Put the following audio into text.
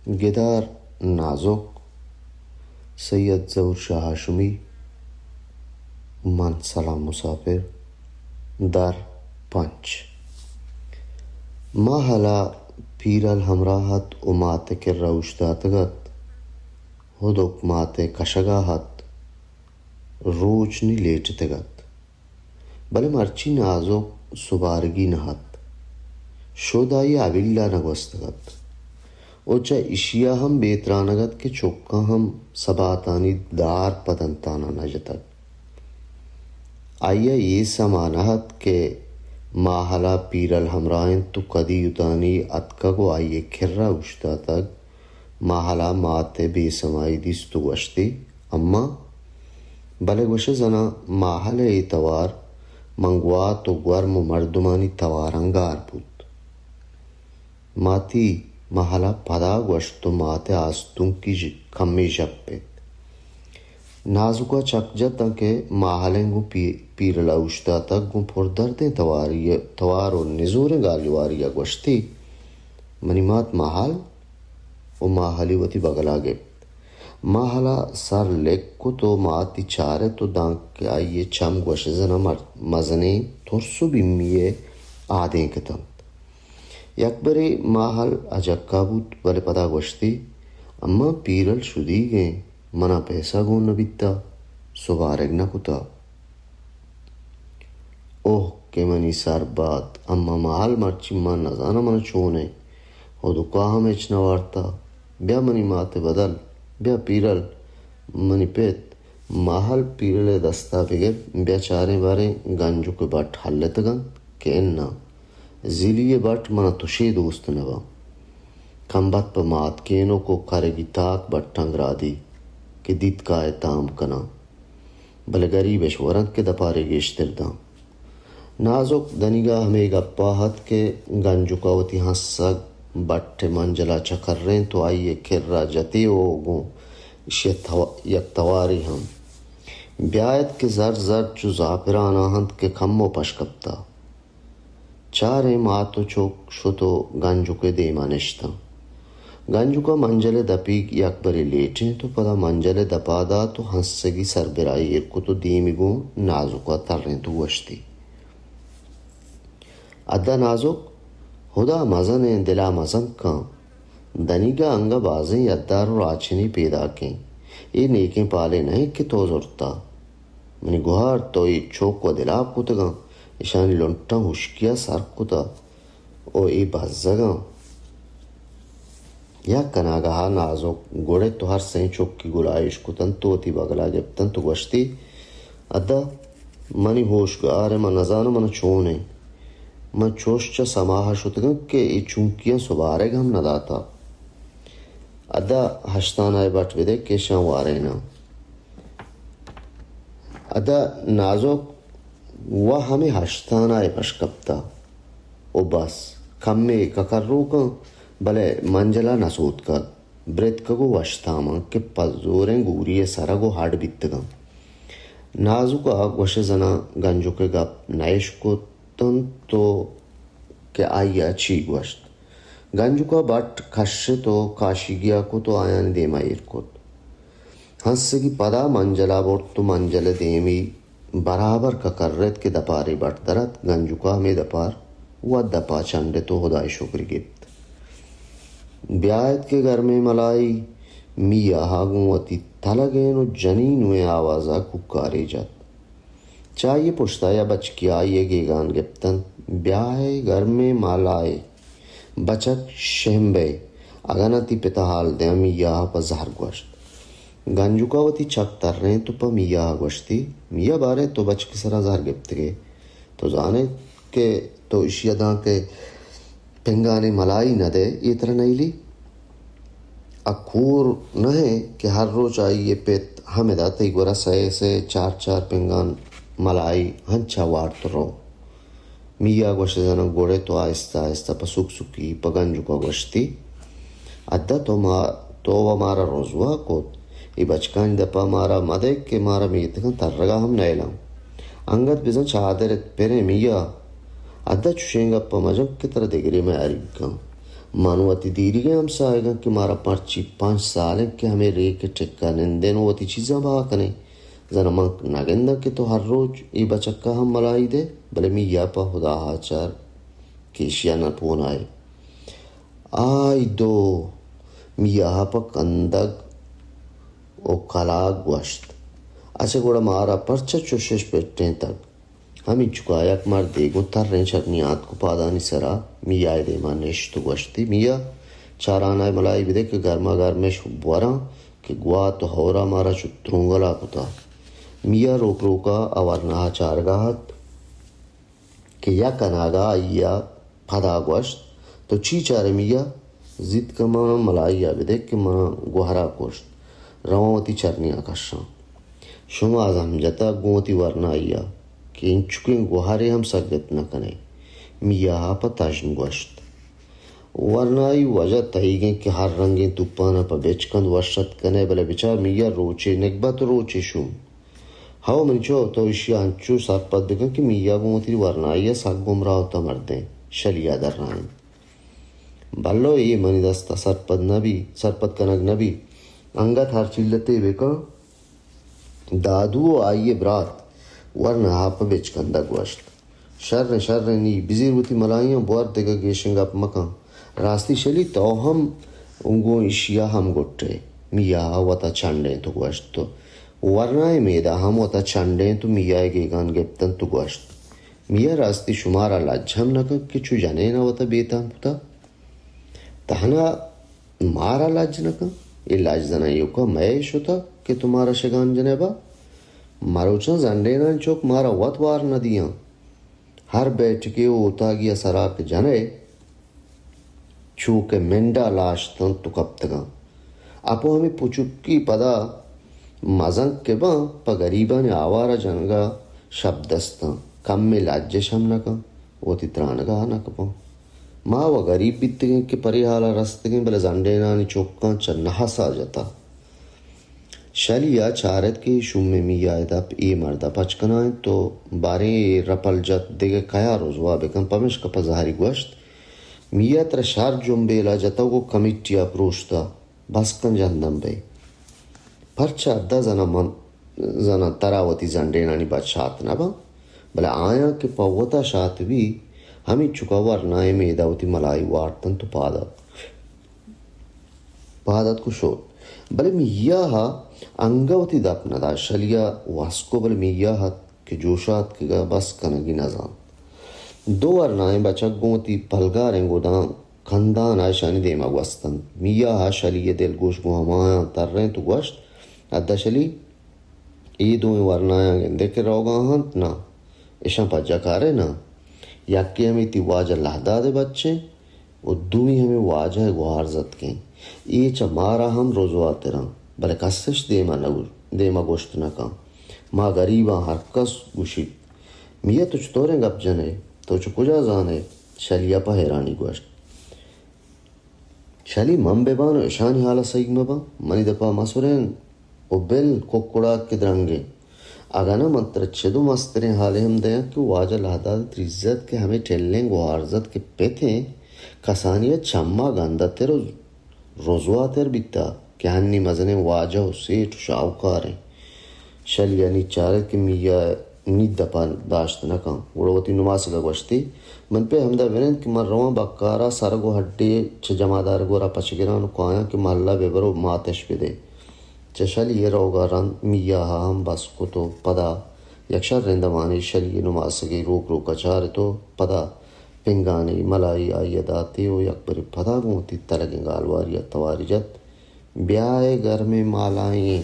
گدار نازک، سید ظہور شاہ ہاشمی، من سلام مسافر، در پنچ۔ ماہلا پیرل ہمراہ ات و مات ء کرا اوشتاتگ ات۔ ہدک مات ء کشگا ات، روچ نی لیٹتگ ات۔ بلے مرچی نازک سبارگی نہ ات۔ شد آئی ء ابیلا نہ گوستگ ات۔ و چہ اشیا ہم بے ترانگ ات کہ چکاں ہم سباتانی دار پہ دنتانا نہ جتگ۔ آئی ء اے سما نہ ات کہ ماہلا پیرل ہمراہ انت و کدی اتانی اتکگ و آئی ء کرا اوشتاتگ۔ ماہلا مات ء بے سمائی دیست و گوشتی، اماں! بلے گوشئے زناں، ماہل ء اے توار من گوات و گورم و مردمانی تواراں گار بوت۔ ماتی ماہلا پدا گوشت و مات ء آستونکی ژ-، کمے ژپ ایت۔ نازک ء چک جت دانکہ ماہلیں گوں پی-، پیرلا اوشتاتگ گوں پردردیں تواری ء، توار و نزوریں گالیواری ء گوشتی، منی مات ماہل؟ و ماہلی وتی بگلا گپت۔ ماہلا سر لک کت و ماتی چارت و دانکہ آئی ء چم گوشزن ء مر-، مزنیں ترس و بیمی ء آدینک اتنت۔ یکبرے ماہل اجکا بوت، بلے پدا گوشتی، اماں پیرل شدیگیں، منا پیسہ گون نہ بیتا، سبارگ نہ کتا۔ اوہ کہ منی سر بات، اماں ماہل مرچی من نزاناں من چون ایں۔ ہدکا ہم ہچ نہ وارتا۔ بیا منی مات ء بدل، بیا پیرل، منی پت، ماہل پیرل ء دستا بگر، بیا چاریں باریں گنجک ء بٹ ہلتگ انت کہ اناں۔ زلی ء بٹ منا تشے دوست نہ باں۔ کمبت پہ ماتکینک و کرگی تاک بٹاں گرادی کہ دیتکا ء تام کناں۔ بلے گریب اش ورنت کہ دپارے گیشتر داں۔ نازک دنیگا ہمے گپا ات کہ گنجکا وتی ہنسگ بٹ ء منجلا چکرینت و آئی ء کرا جتی و گوں ایشی ء تو-، یک توارے ہم بیایت کہ زر زر چو زاپران آہنت کہ کمو پش کپتا۔ چاریں مات و چک شت و گنجک ء دیما نشتاں۔ گنجک ء منجل ء دپیگ یک برے لیٹینت و پدا منجل ء دپا دات و ہنسگی سربراہی ایر کت و دیمی گوں نازک ء ترینت و گوشتی، ادا نازک، ہدا مزن ء دلا مزن کن۔ دنیگا انگہ بازیں یدار و راچنی پیداکیں۔ اے نیکیں پالے نہ انت کہ تو زرتا۔ منی گوہار، تو اے چک و دلاپ کتگاں، اشانی لنٹاں ہشکیا سر کتا و اے بزگاں یک کناگہا نازک گڑے تو ہر سئیں چکی گلائیش کتنت و وتی بگلا گپتنت و گوشتی، ادا منی ہوشگار ء من نزاناں من چون ایں۔ من چوش چہ سماہ شتگاں کہ اے چونکیاں سبارگ ہم نداتا۔ ادا ہشتانائے بٹ بدے کہ اشاں واریناں۔ ادا نازک و ہمے ہشتانائے پش کپتا و بس کمے ککروکاں، بلے منجلا نہ سوتکگ۔ برتکگ و وشتاماں کہ پہ زوریں گوری ء سرگ و ہڈ بیتگاں۔ نازک ء گوش زناں گنجک ء گپ نہ اشکتنت و کہ آئی ء چی گوشت۔ گنجک ء بٹ کشت و کاشیگیا کت و آیانی دیما ایر کت۔ ہنسگی پدا منجلا برت و منجل ء دیمی برابر ککرت کہ دپارے بٹ درت، گنجکا ہمے دپار وت دپا چنڈت و ہدائے شکر گپت۔ بیایت کہ گرمیں ملائی میاہا گوں وتی تلگین و جنینویں آوازا کوکارے جت۔ چہ آئی پشتا یا بچکی آئی گیگان گپتنت، بیائے گرمیں ملائی۔ بچک شہمبئے، اگاں نہ تئی پتا حال دیاں، میاہ پہ زہر گوشت۔ گنجکا وتی چک ترینت و پہ میاہ گوشتی، میاہ باریں تو بچکی سرا زہر گپتگے، تو زانے کہ تو اشیا داں کہ پنگانے ملائی نہ دے، اے ترا نئیلی؟ ا کور نہ ایں کہ ہر روچ آئی پت ہمدا تئی گورا سئے سئے چار چار پنگان ملائی ہنچا وارت رو۔ میا گوش زناں، گڑے تو آہستہ آہستہ پہ سک سکی پہ گنجکا گوشتی، ادا تو ما، تو و مارا رزوا کت، اے بچکانی دپا مارا مدئے کہ مارا میتگاں ترگا ہم نئیلاں۔ انگت بزاں چادر ات پریں میا، ادا چشیں گپا مجن کہ ترا دگرے میاریگ کن۔ من وتی دیریگیں ہمساہگاں کہ مارا مرچی پنچ سال انت کہ ہمے ریک ء ٹک ء نندیں و وتی چیزاں بہا کنیں۔ زاناں من نہ گنداں کہ تو ہر روچ اے بچک ء ہم ملائی دئے، بلے میا پہ ہدا ء چار کہ ایشی ء نہ پونائے۔ آئی دو! میا ء پہ کندگ و کلاگ گوشت، اچھا گڑا مارا پرچا چشش پٹینتگ؟ ہمینچکا یک مردے گوں تریں چرنی آتک و پادانی سرا میا ء دیما نشت و گوشتی، میا، چاران ء ملائی بدے کہ گرما گرمش بوراں کہ گوات و ہورا مارا چو ترونگلا کتا۔ میا روک روکا آ ورنا ء چارگا ات کہ یک اناگا آئی ء پدا گوشت، تو چی چارے میا؟ زیت کہ منا ملائی ء بدے کہ منا گوہرا کشت۔ رواں وتی چرنیاں کشاں۔ شما زہم جتگ گوں وتی ورنائی ء کہ انچکیں گوہرے ہم سگت نہ کنئے۔ میا ء پہ تژن گوشت۔ ورنائی وجہ تئیگ انت کہ ہر رنگیں توپان ء پہ بچکند وش ات کنئے، بلے بچار میا، روچے نگبت و روچے شوم۔ ہو منی چو، تو ایشی ء انچو سرپد بکن کہ میا گوں وتی ورنائی ء سک گمراہ ات ء مردیں شلی ء درائینت۔ بلو، اے منی دست ء سرپد نہ بی، سرپد کنگ نہ بی۔ انگت ہر چیلتے بکن۔ دادو و آئی ء برات ورنا ء پہ بچکند ء گوشت، شر انت، شر انت، نی بزیر وتی ملائیاں، بور دگہ گیشیں گپ مکن۔ راستی شلی، تو ہم گوں ایشی ء ہم گٹ ئے۔ میا ء وت ء چنڈینت و گوشت، ورنا ء میدا ہم وت ء چنڈینت و میا ء گیگان گپتنت و گوشت، میا، راستی شمارا لج ہم نہ کنت کہ چو جنین ء وت ء بے تہم کتگ؟ تہنا مارا لج نہ کنت؟ اے لج زناں ایوکا مئے شتگ کہ تو مارا شگان جنئے با؟ مروچاں زنڈینانی چک مارا وت بار نہ دیاں۔ ہر بیٹکے و اوتاگی ء سرا کہ جنئے، چو کہ منڈا لاشتنت و کپتگاں۔ اپو ہمے پچکی پدا مزن کہ باں، پہ گریبانی آوارا جنگا شپ دستاں، کمے لجش ہم نہ کن، وتی ترانگا نہ کپاں۔ ما و گریب بیتگیں کہ پرے حالا رستگیں، بلے زنڈینانی چکاں چہ نحسا جتا۔ شلی ء چارت کہ شومیں میا ء دپ اے مرد ء پچ کنائینت و باریں اے رپل جت دگہ کیا رزوا بکن، پمشکا پہ زہری گوشت، میا، ترا شر جنبیلا جتگ و کمیٹیا پروشتہ، بس کن جہندم بئے۔ پرچا ادا زاناں من، زاناں ترا وتی زنڈینانی بچ شات نہ باں، بلے آیاں کہ پہ وتا شات بی، ہمینچکا ورنائیں میدا وتی ملائی وارتنت و پاد اتک۔ پاد اتک و شت۔ بلے میا ء انگہ وتی دپ نہ داشت۔ شلی ء وس کو، بلے میا ات کہ جوش ء اتکگ ء بس کنگی نہ زانت۔ دو ورنائیں بچک گوں وتی پلگاریں گداں کندان ء اشانی دیما گوستنت۔ میا ء شلی ء دلگوش گوں ہمایاں ترینت و گوشت، ادا شلی، اے دوئیں ورنایاں گندے کہ روگا انت؟ ناں، اشاں پجا کارے ناں۔ یکے ہمے تی واجہ لہداد ء بچیں و دومی ہمے واجہ ء گوہارزتکیں۔ اے چہ مارا ہم رزواتراں، بلے کسش دیما نہ گو-، دیما گوشت نہ کن۔ ما گریباں، ہرکس گوشیت، میا تو چطوریں گپ جنئے؟ تو چہ کجا زانئے؟ شلی ء پہ حیرانی گوشت۔ شلی، من بہ باں و اشانی حال ء سہیگ مہ باں، منی دپ ء مہ سرین و بل ککڑاک کہ درنگیں۔ اگاں نہ من ترا چد و مستریں حالے ہم دیاں کہ واجہ لہداد تریزت کہ ہمے ٹلیں گوہارزت کہ پتیں کسانی ء چما گندتر و رزواتر بیتا کہ ہنی مزنیں واجہ و سیٹ و شاہوکاریں۔ شلی ء نی چارت کہ میا نی دپ ء داشت نہ کن، گڑا وتی نماسگ ء گوشتی، من پہ ہمدا بنند کہ من رواں بکار ء سرگ و ہڈے چہ جمادار گورا پچ گران و کایاں کہ مہلا بہ بر و ماتش بدے۔ چہ شلی ء روگ ء رند میا ء ہم بس کت و پدا یک شریں دمانے شلی ء نماسگے روک روک ء چارت و پدا پنگانی ملائی آئی ء داتی و یکبرے پدا گوں وتی تلگیں گالواری ء تواری جت۔ بیائے گرمیں مالائیں